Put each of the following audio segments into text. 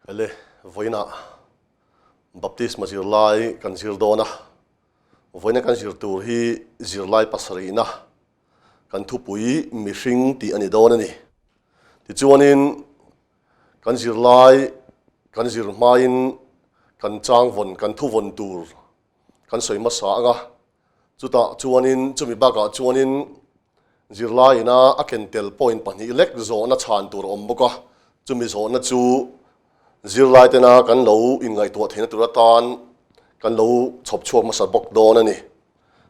Ele, vawiinah Baptisma zirlai kan zir dawn a, vawiina kan zir tur hi zirlai pasarihna kan thupui mihring tih a ni dawn a ni. Tichuanin kan zirlai kan zir hmain kan chang vawn, kan thu vawn tur kan sawi hmasa ang a, chutah chuanin chumi bakah chuanin zirlaiina a ken tel point pahnih lek zawhna chhan tur a awm bawk a, chumi zawhna chu zirlai tena kan lo inngaihtuah theihna tur atan kan lo chhawp chhuak hmasa bawk dawn a ni.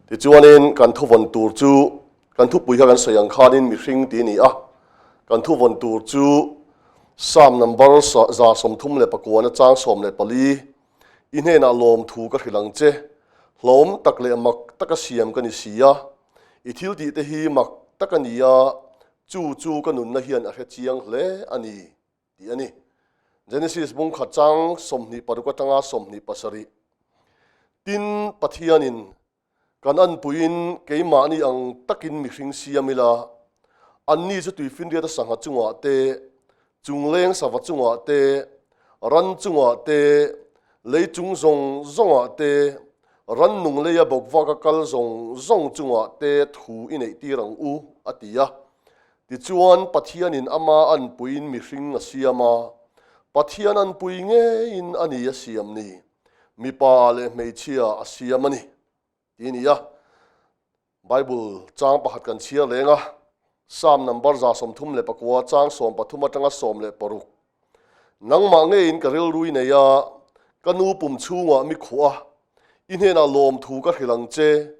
Tichuanin kan thuvawn tur chu kan thupui kha kan sawi ang khanin mihring tih a ni a, kan thuvawn tur chu Psalm number 139 chang 14, I hnenah lawmthu ka hrilh ang che, hlawm tak leh mak taka siam ka ni si a, i thil tih te hi mak tak a ni a, chu chu ka nunna hian a hre chiang hle a ni, tih a ni. Genesis bung khat chang 26 atanga 27. Tin, Pathianin Kan anpuiin keimahni ang takin mihring siam ila, anni chu tuifinriata sangha chungah te, chungleng sava chungah te, ran chungah te, lei chung zawng zawngah te, rannung leia bawkvaka kal zawng zawng chungah te thu i neihtir ang u, a ti a. Tichuan, Pathianin ama anpuiin mihring a siam a, Pathian anpui ngeiin a ni a siam ni. Mipa leh hmeichhia a siam a ni tih a ni a. Bible chang pakhat kan chhiar leng a, Psalm number 139 chang 13 atanga 16. Nangmah ngeiin ka rilrui nei a, ka nu pum chhungah mi khuh a, i hnenah lawmthu ka hrilh ang che,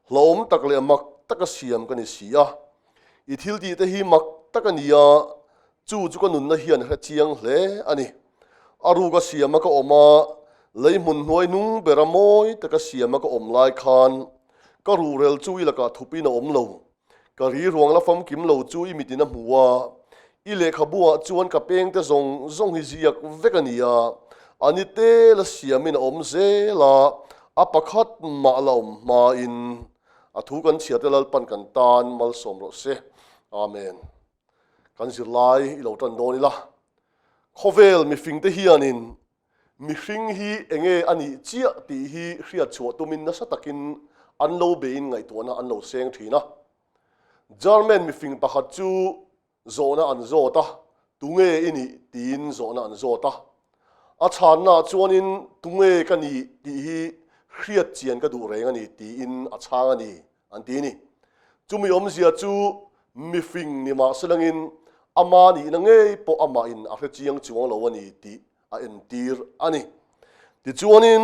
hlauhawm tak leh mak taka siam ka ni si a. I thil tih te hi mak tak a ni a, chu chu ka nunna hian hre chiang hle a ni. A ruka siama ka awm a, lei hmun hnuai hnung bera mawi taka siama ka awm lai khan ka ruhrel chu i lakah thupin a awm lo. Ka ri ruang la famkim lo chu i mitin a hmu a, i lehkhabuah chuan ka pengte zawng zawng hi ziak vek a ni a, a ni te la siamin a awm zel a, a pakhat mah la awm hmain a thu kan chhiarte Lalpan kan tan malsawm rawh se. Amen. Kan zirlai i lo tan dawn ila. Khawvel mifingte hianin mihring hi enge a nih chiah tih hi hriat chhuah tumin nasa takin an lo beiin ngaihtuahna an lo seng thin a. German mifing pakhat chu zawhna an zawt a, Tunge i nih? tiin zawhna an zawt a. A chhannaah chuanin Tunge ka nih tih hi hriat chian ka duh reng a ni tiin a chhang a ni an ti a ni. Chumi awmzia chu mifing ni mah selangin ama nihna ngei pawh amahin a hre chiang chuang lo a ni tih a entir a ni. Tichuanin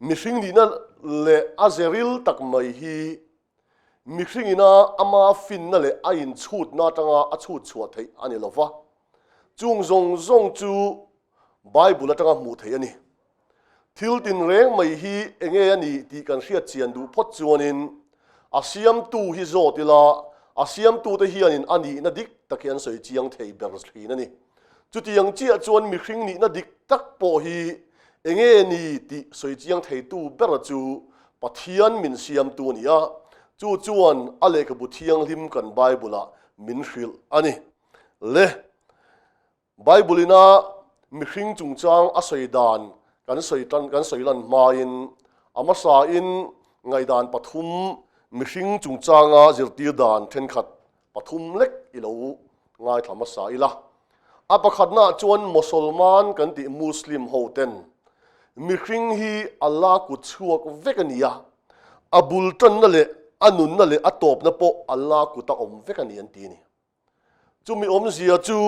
mihring nihna leh a ze ril tak mai hi mihringina ama finna leh a inchhutna atanga a chhut chhuah theih a ni lo va. Chung zawng zawng chu Bible atanga hmuh theih a ni. Thil tinreng mai hi enge a nih tih kan hriat chian duh phawt chuanin a siamtu hi zawt ila, a siamtute hianin a nihna dik tak hi an sawi chiang thei ber thin a ni. Chutiang chiah chuan mihring nihna dik tak pawh hi enge ni tih sawi chiang theitu bera chu Pathian min siamtu a ni a, chu chuan a lehkhabu thianghlim kan Bible-ah min hrilh a ni. Le. Bible-ina mihring chungchang a sawi dan kan sawi tan kan sawi lan hmain a hmasain ngaihdan pathum mihring chungchanga zirtir dan thenkhat pathum lek i lo ngaithla hmasa ila. A pakhatnaah chuan Mosolman kan tih Muslim ho ten mihring hi Allah kut chhuak vek a ni a, a bul tanna leh a nunna leh a tawpna pawh Allah kuta awm vek a ni an ti a ni. Chumi awmzia chu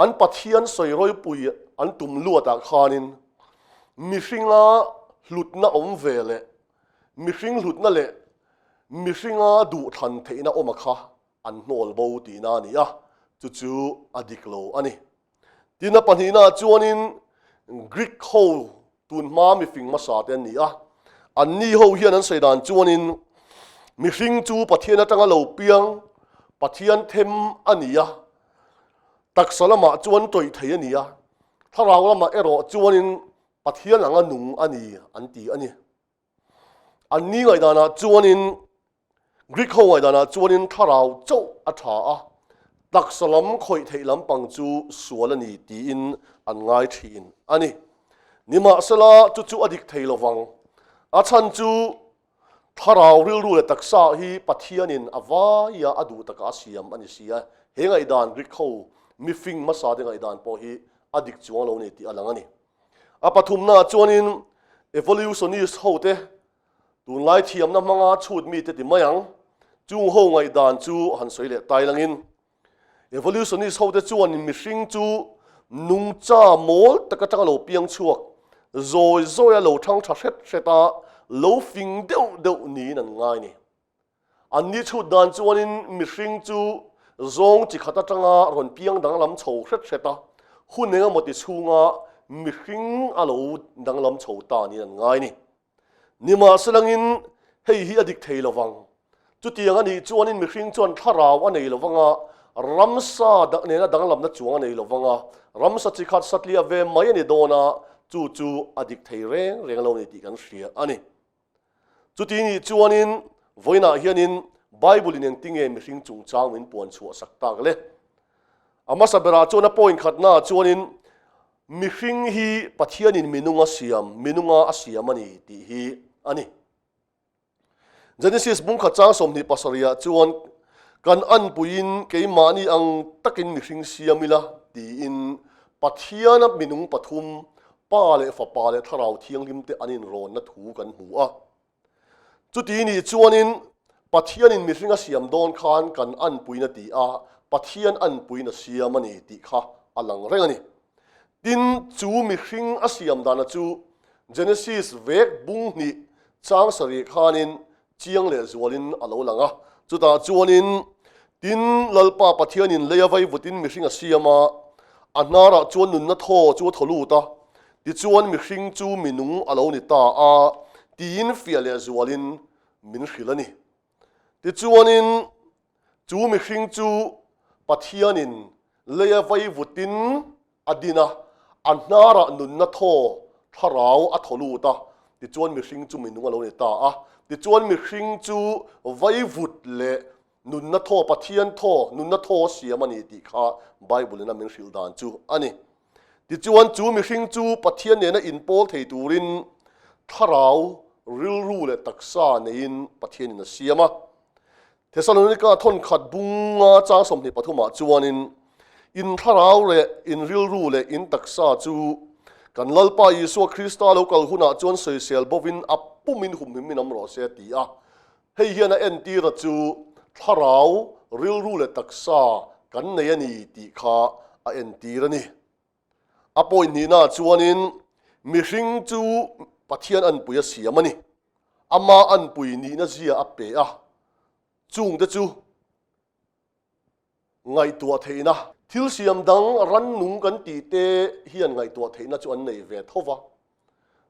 an Pathian sawi rawipui an tum luatah khanin mihringa hlutna awm ve leh mihring hlutna leh mihringa duhthlan theihna awma kha an hnawl bo tihna a ni a, chu chu a dik lo a ni. Tin, a pahnihnaah chuanin Greek ho tun hma mifing hmasa te an ni a, anni ho hian an sawi dan chuanin mihring chu Pathian atanga lo piang, Pathian them a ni a, taksa lamah chuan tawih thei a ni a, thlarau lamah erawh chuanin Pathian anga nung a ni an ti a ni. Anni ngaihdanah chuanin Greek ho ngaihdanah chuanin thlarau chauh a tha a, Taksa lam khawih theih lampang chu sual a ni tiin an ngai thin a ni. Nimahsela, chu chu a dik thei lovang. A chhan chu thlarau rilru leh taksa hi Pathianin a vaia a duh taka a siam a ni si a. He ngaihdan Greek ho mifing hmasa te ngaihdan pawh hi a dik chuang lo ni tih a lang a ni. A pathumnaah chuanin evolutionist hote Tunlai thiamna hmanga chhut mite ti mai ang. Chung ho ngaihdan chu han sawi leh tai langin, Evolutionist hote chuan mihring chu nungcha mawl tak atanga lo piang chhuak, zawi zawia lo thang tha hret hret a, lo fing deuh deuh niin an ngai ni. Anni chhut dan chuanin mihring chu zawng chi khat atanga rawn piang danglam chho hret hret a, hun engemaw ti chhunga mihring a lo danglam chho ta niin an ngai ni. Nimahselangin hei hi a dik thei lovang. Chutiang a nih chuanin mihring chuan thlarau a nei lovang a, ramsa nena danglamna chuang a nei lovang a, ramsa chi khat satliah ve mai a ni dawn a, chu chu a dik thei reng reng lo ni tih kan hria a ni. Chuti nih chuanin vawiinah hianin Bible-in engtinge mihring chungchang min puan chhuah sak tak le? A hmasa berah chuan a point khatnaah chuanin Mihring hi Pathianin minung a siam, minunga a siam a ni tih hi a ni. Genesis bungkhat chang 27 ah chuan kan anpuiin keimahni ang takin mihring siam ila tiin Pathiana minung pathum, Pa leh Fapa leh Thlarau Thianghlim te an inrawnna thu kan hmu a. Chuti nih chuanin Pathianin mihring a siam dawn khan kan anpuina ti a, Pathian anpuina siam a ni tih kha a lang reng a ni. Tin, chu mihring a siam dana chu Genesis vek bung hnih chang sarih khanin chiang leh zualin a lo lang a. Chutah chuanin, Tin, Lalpa Pathianin lei a vaivutin mihring a siam a, a hnarah chuan nunna thaw chu a thaw lut a, tichuan mihring chu minung a lo ni ta a, tiin fiah leh zualin min hrilh a ni. Tichuanin, chu mihring chu Pathianin lei a vaivutin a din a, a hnarah nunna thaw thlarau a thaw lut a, tichuan mihring chu minung a lo ni ta a. Tichuan mihring chu vaivut leh nunna thaw, Pathian thaw, nunna thaw siam a ni tih kha Bible-in a min hrilh dan chu a ni. Tichuan chu mihring chu Pathian nena inpawl thei turin thlarau, rilru leh taksa neiin Pathianin a siam a. Thesalonika thawnkhat bunga chang 23 ah chuanin, In thlarau leh in rilru leh in taksa chu kan Lalpa Isua Krista lo kal hunah chuan sawisel bovin a pumin humhim in awm rawh se a ti a. Hei hian a entira chu thlarau, rilru leh taksa kan nei a ni tih kha a entir a ni. A point hnihnaah chuanin mihring chu Pathian anpui a siam a ni. Ama anpui nihna zia a pe a, chungte chu ngaihtuah theihna. Thil siam dang rannung kan tih te hian ngaihtuah theihna chu an nei ve tho va.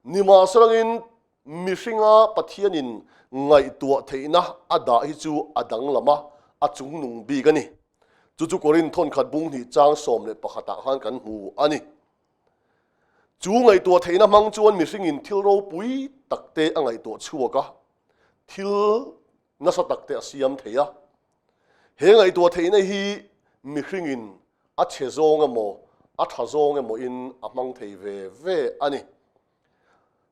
Nimahselangin mihringa Pathianin ngaihtuah theihna a dah hi chu a danglam a, a chungnung bik a ni. Chu chu Korinth thawnkhat bung hnih chang 11 ah khan kan hmu a ni. Chu ngaihtuah theihna hmang chuan mihringin thil ropui takte a ngaihtuah chhuak a, thil nasa takte a siam thei a. He ngaihtuah theihna hi mihringin a chhe zawng emaw, a tha zawng emawin a hmang thei ve ve a ni.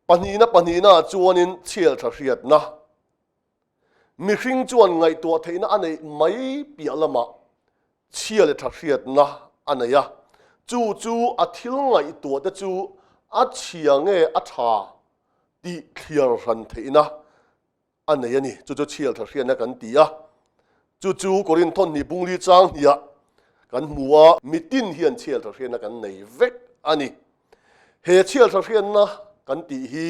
Pahnihna pahnihnaah chuanin chhial tha hriatna. Mihring chuan ngaihtuah theihna a neih mai piah lamah chhia leh tha hriatna a nei a, chu chu a thil ngaihtuah te chu a chhia nge a tha tih thliar hran theihna a nei a ni. Chu chu chhia leh tha hriatna kan ti a, chu chu Korinth thawhnih bungli chang hniah kan hmu a, mitin hian chhia leh tha hriatna kan nei vek a ni. He chhia leh tha hriatna kan tih hi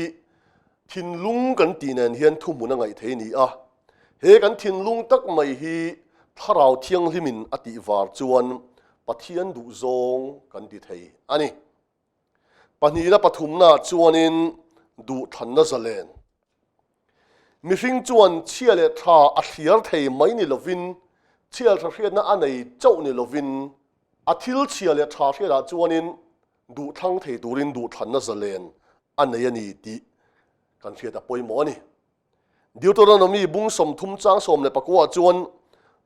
Thinlung kan tih nen hian thuhmun a ngaih thei ni a, he kan thinlung tak mai hi Thlarau Thianghlimin a tih var chuan Pathian duhzawng kan ti thei a ni. Pahnihna pathumnaah chuanin duhthlanna zalen. Mihring chuan chhia leh tha a thliar thei mai ni lovin, chhia tha hriatna a nei chauh ni lovin, a thil chhia leh tha hriatah chuanin duhthlang thei turin duhthlanna zalen a nei a ni tih kan hriat a pawimawh a ni. Deuteronomy bung 30 chang 14 ah chuan.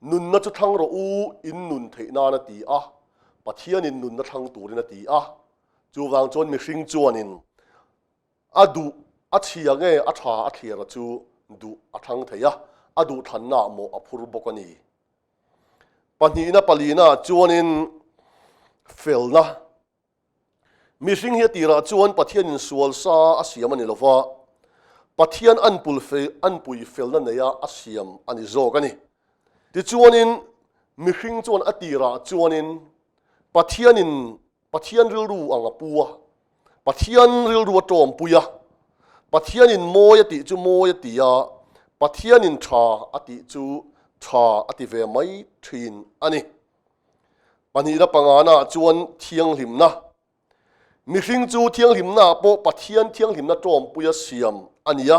Nunna chu thlang rawh u, in nun theih nan a ti a. Pathianin nunna thlang turin a ti a. Chuvang chuan mihring chuanin a duh a chhia nge a tha a thliara chu duh a thlang thei a, a duh thlannaah mawh a phur bawk a ni. Pahnihna palina chuanin felna. Mihring hi a tirah chuan Pathianin sual sa a siam a ni lova, Pathian anpui felna neia a siam a ni zawk a ni. Tichuanin mihring chuan a tirah chuanin Pathianin Pathian rilru ang a pu a, Pathian rilru a tawmpui a, Pathianin mawi a tih chu mawi a ti a, Pathianin tha a tih chu tha a ti ve mai thin a ni. Pahnihna pangana chuan thianghlimna. Mihring chu thianghlimnaah pawh Pathian thianghlimna tawmpuia siam a ni a.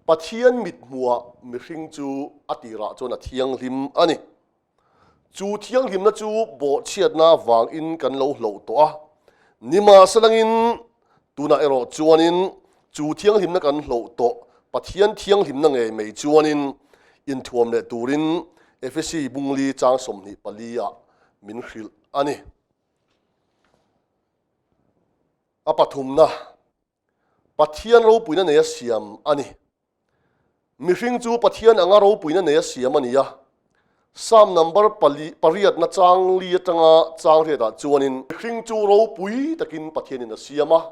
Pathian mithmuhah mihring chu a tirah chuan a thianghlim a ni. Chu thianghlimna chu bawhchhiatna avangin kan lo hloh tawh a, nimahselangin tunah erawh chuanin chu thianghlimna kan hloh tawh Pathian thianghlimna ngei mai chuanin inthuam leh turin Efesi bungli chang 24 ah min hrilh a ni. A pathumna, Pathian ropuina neia siam a ni. Mihring chu Pathian anga ropuina neia siam a ni a. Psalm number pali, pariatna chang li atanga chang riatah chuanin, Mihring chu ropui takin Pathianin a siam a,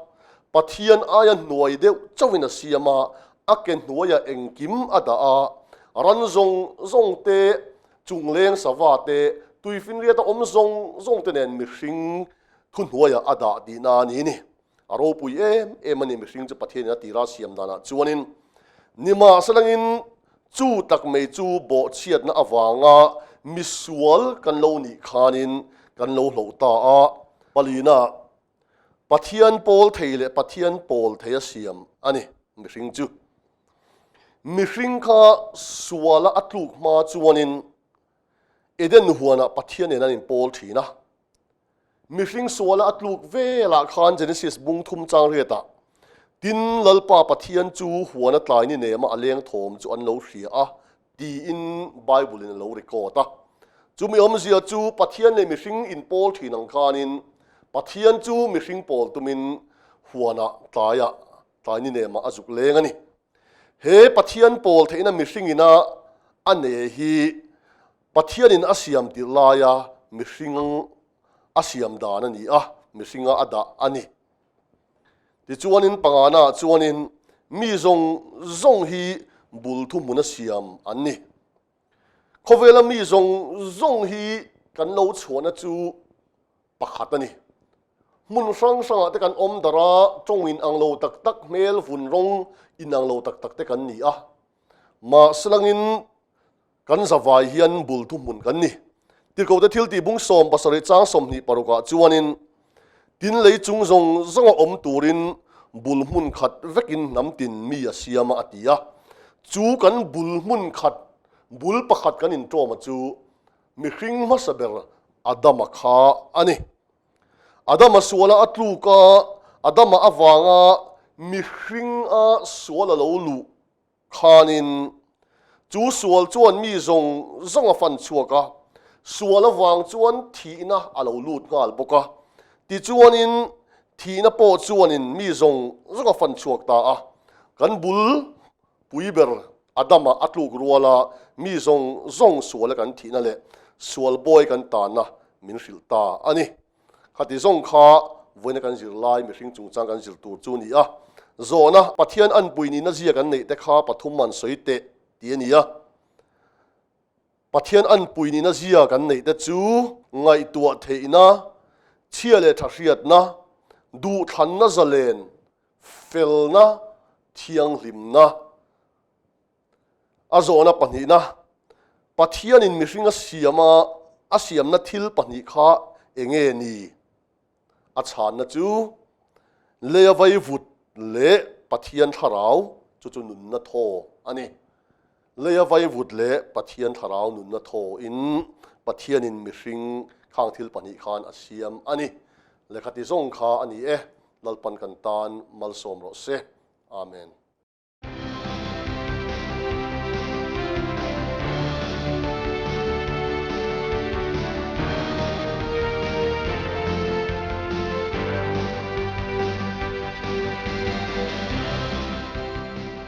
Pathian aia hnuai deuh chauhin a siam a, a ke hnuaiah engkim a dah a, ran zawng zawng te, chungleng sava te, tuifinriata awm zawng zawng te nen mihring thuhnuaiah a dah tihna a ni ni. A ropui em em a ni mihring chu Pathianin a tira siam danah chuanin nimahselangin chu tak mai chu bawhchhiatna avanga misual kan lo nih khanin kan lo hloh ta a. Palina, Pathian pawl thei leh Pathian pawl thei a siam a ni mihring chu. Mihring kha suala a tluk hma chuanin Eden huanah Pathian nen an inpawl thin a. Mihring suala a tluk velah khan Genesis bung thum chang riatah, Tin, Lalpa Pathian chu huan a tlai ni nema a leng thawm chu an lo hria a, tiin Bible-in a lo record a. Chumi awmzia chu Pathian leh mihring inpawl thin ang khanin Pathian chu mihring pawl tumin huanah tlaiah tlai ni nemah a zuk leng a ni. He Pathian pawl theihna mihringina a nei hi Pathianin a siam tirh laia mihring a siam dan a ni a, mihringa a dah a ni. Tichuanin panganaah chuanin mi zawng zawng hi bul thuhmuna siam an ni. Khawvela mi zawng zawng hi kan lo chhuahna chu pakhat a ni. Hmun hrang hrangah te kan awm darh a, tawng inang lo tak tak, hmel vun rawng inang lo tak tak te kan ni a. Mahselangin Kan zavai hian bul thuhmun kan ni. Tirhkohte thiltih bung 77 chang 26 ah chuanin, Tin lei chung zawng zawnga awm turin bul hmun khat vekin hnam tin mi a siam a a ti a. Chu kan bul hmun khat, bul pakhat kan inṭawm a chu mihring hmasa ber Adama kha a ni. Adama suala a tluk a, Adama avanga mihringa sual a lo luh Khanin chu sual chuan mi zawng zawng a fan chhuak a, sual avang chuan thihna a lo lut nghal bawk a. Tichuanin thihna pawh chuanin mi zawng zawng a fan chhuak ta a. Kan bul pui ber Adama a tluk ruala mi zawng zawng suala kan thihna leh sual bawi kan tanna min hrilh ta a ni. Khati zawng kha vawiina kan zir lai mihring chungchang kan zir tur chu ni a. Zawhna, Pathian anpui nihna zia kan neih te kha pathum an sawi teh ti a ni a. Pathian anpui nihna zia kan neih te chu ngaihtuah theihna, chhia leh tha hriatna, duhthlanna zalen, felna, thianghlimna, A zawhna pahnihna, Pathianin mihring a siam a, a siamna thil pahnih kha eng nge ni? A chhanna chu, Leia vaivut leh Pathian thlarau, chu chu nunna thaw a ni. Leia vaivut leh Pathian thlarau nunna thawin Pathianin mihring khang thil pahnih khan a siam a ni. Lehkha ti zawng kha a ni e, Lalpan kan tan malsawm rawh se. Amen.